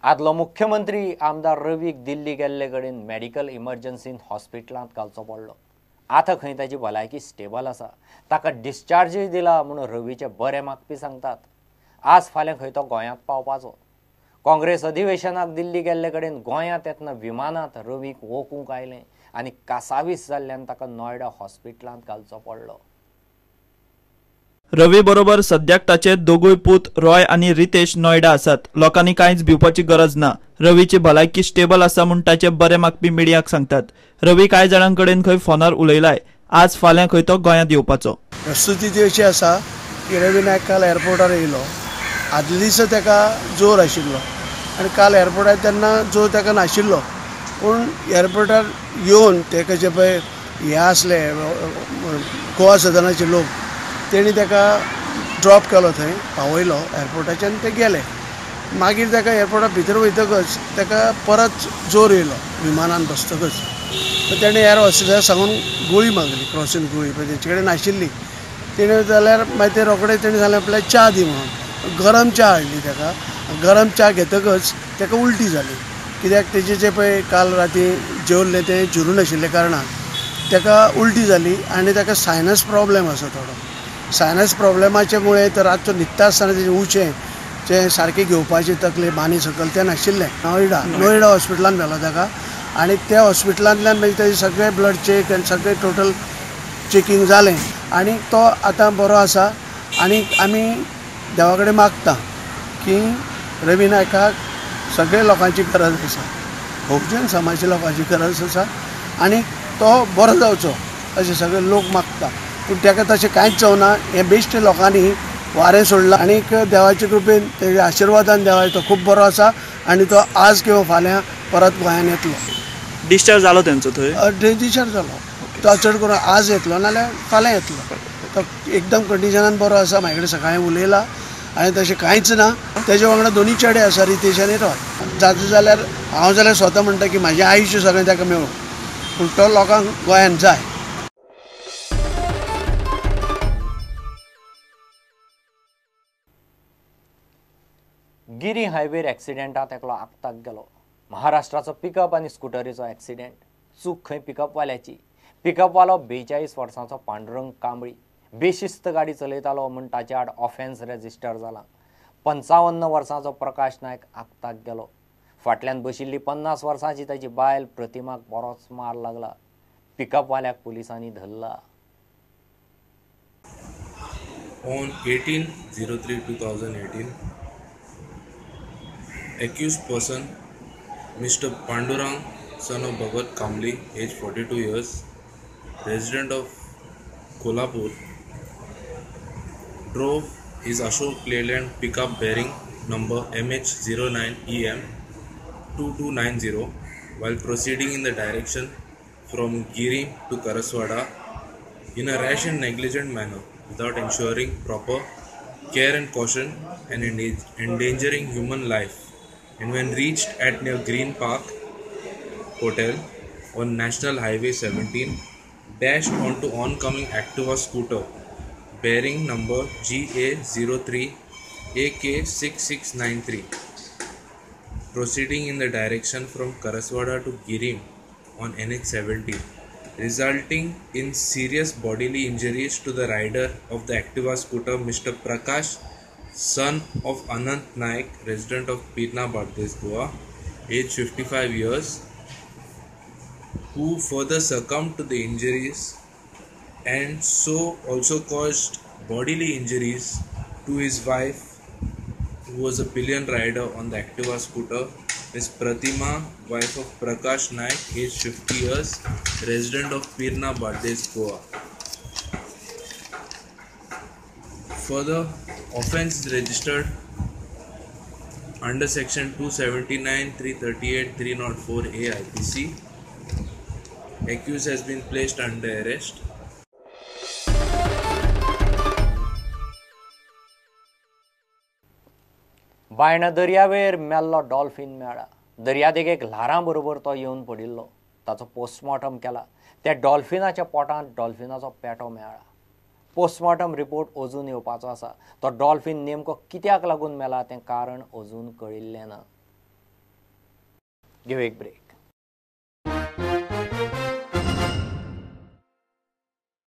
आदलो मुख्यमंत्री आमदार रवीक दिल्ली गेल्ले कडेन मेडिकल इमर्जन्सीन हॉस्पिटलांत घालचो पडलो. आतां खंय ताची भलायकी स्टेबल आसा, ताका डिस्चार्जूय दिला म्हणून रवीचे बरे मागपी सांगतात. आज फाल्यां खंय तो गोंयांत पावपाचो. काँग्रेस अधिवेशनाक दिल्ली गेल्ले कडेन गोंयांत येतना विमानांत रवीक वोकूंक आयलें आनी कासावीस जाल्ल्यान ताका नोयडा हॉस्पिटलांत घालचो पडलो. रवी बरोबर सद्याक ताचे दोगूय पूत रॉय आनी रितेश नोयडा आसात. लोकांनी कांयच भिवपाची गरज ना. रवीची भलायकी स्टेबल आसा म्हूण ताचे बरे मागपी मिडियाक सांगतात. रवी कांय जाणां कडेन खंय फोनार उलयलाय. आज फाल्यां खंय तो गोंयांत येवपाचो. प्रस्तुती ती अशी आसा की रवी नायक काल एअरपोर्टार येयलो. आदले दिसा ताका जोर आशिल्लो आनी काल एअरपोर्टार तेन्ना जोर ताका नाशिल्लो, पूण एअरपोर्टार येवन ताका जे पळय हे आसले गोवा सदनाचे लोक, तेणी ताका ड्रॉप केलो, थंय पावयलो एअरपोर्टाच्यान ते गेले. मागीर ताका एअरपोर्टा भितर वयतकच ताका परत जोर येयलो विमानान बसतकच. तेणें एअर हॉस्टेसाक सांगून गुळी मागली, क्रॉसीन गुळी, पळय तेचे कडेन नाशिल्ली. तेणें जाल्यार मागीर ते रोखडे तेणें सांगलें आपल्याक च्या दी म्हणून. गरम च्या हाडली ताका. गरम च्या घेतकच ताका उलटी जाली, कित्याक तेजे जे पळय काल राती जेवल्लें तें जिरूं नाशिल्ल्या कारणान ताका उलटी जाली आनी ताका सायनस प्रॉब्लेम आसा थोडो. सायनस प्रॉब्लेमाचे मुळे तर रातचो न्हिदता आसतना तेजें उचें जें सारकें घेवपाचें तकले मानी सकयल तें नाशिल्लें. नोयडा नोयडा हॉस्पिटलान व्हेलो ताका आनी त्या हॉस्पिटलांतल्यान मागीर तेजें सगळें ब्लड चॅक आनी सगळें टोटल चॅकिंग जालें आनी तो आतां बरो आसा. आनी आमी देवा कडेन मागता की रवी नायकाक सगळे लोकांची गरज आसा, बहुजन समाजाच्या लोकांची गरज आसा आनी तो बरो जावचो अशें सगळे लोक मागता. पूण ताका तशें कांयच जावना. हें बेश्टे लोकांनी वारें सोडलां आनी देवाचे कृपेन तेज्या आशिर्वादान देवाचो तो खूब बरो आसा आनी तो आज किंवा फाल्यां परत गोंयांत येतलो. डिस्चार्ज जालो तेंचो थंय? डिस्चार्ज जालो. तो चड करून आज येतलो नाल्यार फाल्यां येतलो. तो एकदम कंडिशनान बरो आसा. म्हाजे कडेन सकाळीं उलयला आनी तशें कांयच ना. तेजे वांगडा दोनूय चेडे आसा, रितेश आनी रॉय. जाता जाल्यार हांव जाल्यार स्वता म्हणटा की म्हाजें आयुश्य सगळें ताका मेळूं, पूण तो लोकांक गोंयांत जाय. गिरी हायवेर एक्सिडेंटात एकलो आक्ताक गेलो. महाराष्ट्राचो पिकअप आनी स्कुटरीचो एक्सिडेंट. चूक खंय पिकअपवाल्याची. पिकअपवालो 42 वर्सांचो पांडुरंग कांबळी बेशिस्त गाडी चलयतालो म्हूण ताचे आड ऑफेन्स रेजिस्टर जाला. 55 वर्सांचो प्रकाश नायक आक्ताक गेलो. फाटल्यान बशिल्ली 50 वर्सांची ताची बायल प्रतिमाक बरोच मार लागला. पिकअपवाल्याक पुलिसांनी धरला. On 18/03/2018, accused person Mr. Pandurang, son of Bhagat Kamli, age 42 years, resident of Kolhapur, drove his Ashok Leyland pickup bearing number MH09EM 2290 while proceeding in the direction from Giri to Karaswada in a rash and negligent manner without ensuring proper care and caution and endangering human life, and when reached at near Green Park Hotel on National Highway 17, dashed onto oncoming Activa scooter bearing number GA03 AK6693, proceeding in the direction from Karaswada to Girim on NH17, resulting in serious bodily injuries to the rider of the Activa scooter, Mr. Prakash, son of Anant Naik, resident of Pirna, Bardez, Goa, age 55 years, who further succumbed to the injuries and so also caused bodily injuries to his wife, who was a pillion rider on the Activa scooter, Ms. Pratima, wife of Prakash Naik, age 50 years, resident of Pirna, Bardez, Goa. Further offence is registered under section 279, 338, 304A IPC. Accused has been placed under arrest. Baina दर्यावेर मेल्लो dolphin मेळ्ळा. दर्यादेगेक ल्हारां बरोबर तो येवन पडिल्लो. ताचो postmortem केला. त्या डॉल्फिनाच्या पोटांत डॉल्फिनाचो पेटो मेळ्ळा. पोस्टमॉर्टम रिपोर्ट अजून येवपाचो आसा. तो डॉल्फिन नेमको कित्याक लागून मेला तें कारण अजून कळिल्लें ना. घेऊ एक ब्रेक.